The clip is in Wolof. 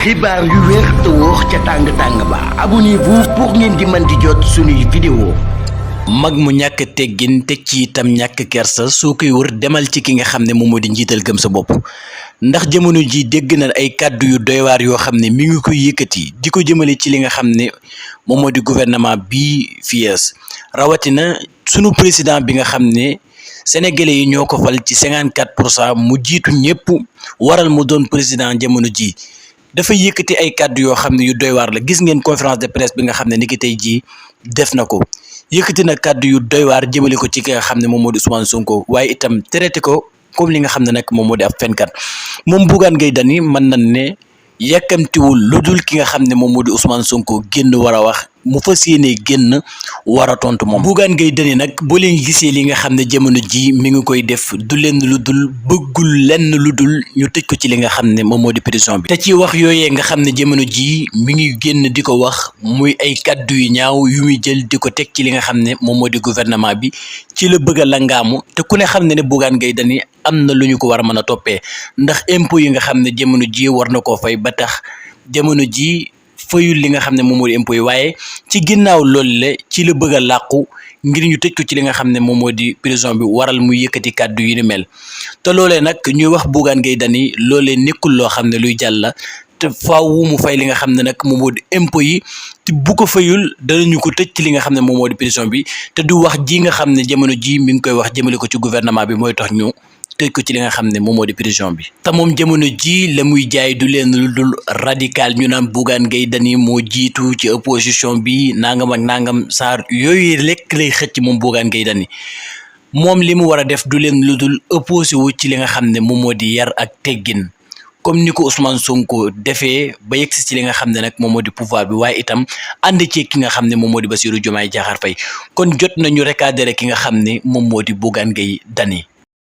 xibaar yu wér te wóor ca tàng ba abonnez-vous pour ngeen di mën di jot suñuy vidéo. mag mu ñàkk teggin teg ci itam ñàkk kersa soo koy wër demal ci ki nga xam ne moom moo di njiital gëm sa bopp ndax jamono ji dégg na ay kàddu yu doy waar yoo xam ne mi ngi koy yëkkati di ko jëmale ci li nga xam ne moom moo di gouvernement bi fi yees rawatina sunu président bi nga xam ne sénégalais yi ñoo ko fal ci 54% mu jiitu ñëpp waral mu doon président jamono ji dafa yëkkati ay kàddu yoo xam ne yu doy waar la gis ngeen conférence de presse bi nga xam ne niki tey jii def na ko yëkkati na kàddu yu doy waar jëmale ko ci ki nga xam ne moom moo di Ousmane Sonko waaye itam traité ko comme li nga xam ne nag moom moo di ab fenkat moom Bougane Gueye Dany mën nañ ne yàkkamtiwul lu dul ki nga xam ne moom moo di Ousmane Sonko génn war a wax mu fas yéene génn war a tontu moom Bougane Gueye Dany nag boo leen gisee li nga xam ne jamono ji mi ngi koy def du leen lu dul bëggul lenn lu dul ñu tëj ko ci li nga xam ne moom moo di prison bi te ci wax yooyee nga xam ne jamono ji mi ngi génn di ko wax muy ay kaddu yu ñaaw yu muy jël di ko teg ci li nga xam ne moom moo di gouvernement bi ci la bëgg a langaamu te ku ne xam ne Bougane Gueye Dany am na lu ñu ko war a mën a toppee ndax impôt yi nga xam ne jamono ji war na koo fay ba tax jamono ji fayul li nga xam ne moom moo di impôt yi waaye ci ginnaaw loolu le ci la bëgg a làqu ngir ñu tëj ko ci li nga xam ne moom moo di prison bi waral muy yëkkati kàddu yi ni mel te loolee nag ñuy wax Bougane Gueye Dany loolee nekkul loo xam ne luy jàll la te faaw mu fay li nga xam ne nag moom moo di impôt yi te bu ko fayul danañu ko tëj ci li nga xam ne moom moo di prison bi te du wax ji nga xam ne jamono ji mi ngi koy wax jëmale ko ci gouvernement bi mooy tax ñu tëj ko ci li nga xam ne moom moo di prison bi te moom jamono ji la muy jaay du leen lu dul radical ñu naan Bougane Gueye Dany moo jiitu ci opposition bi nangam ak nangam saar yooyu lekk lay xëcc moom Bougane Gueye Dany moom li mu war a def du leen lu dul opposé wu ci li nga xam ne moom moo di yar ak teggin comme ni ko Ousmane Sonko defee ba yegsi ci li nga xam ne nag moom moo di pouvoir bi waaye itam ànd ci ki nga xam ne moom moo di Bassirou Diomaye Diakhar Faye kon jot nañu recadrer ki nga xam ne moom moo di Bougane Gueye Dany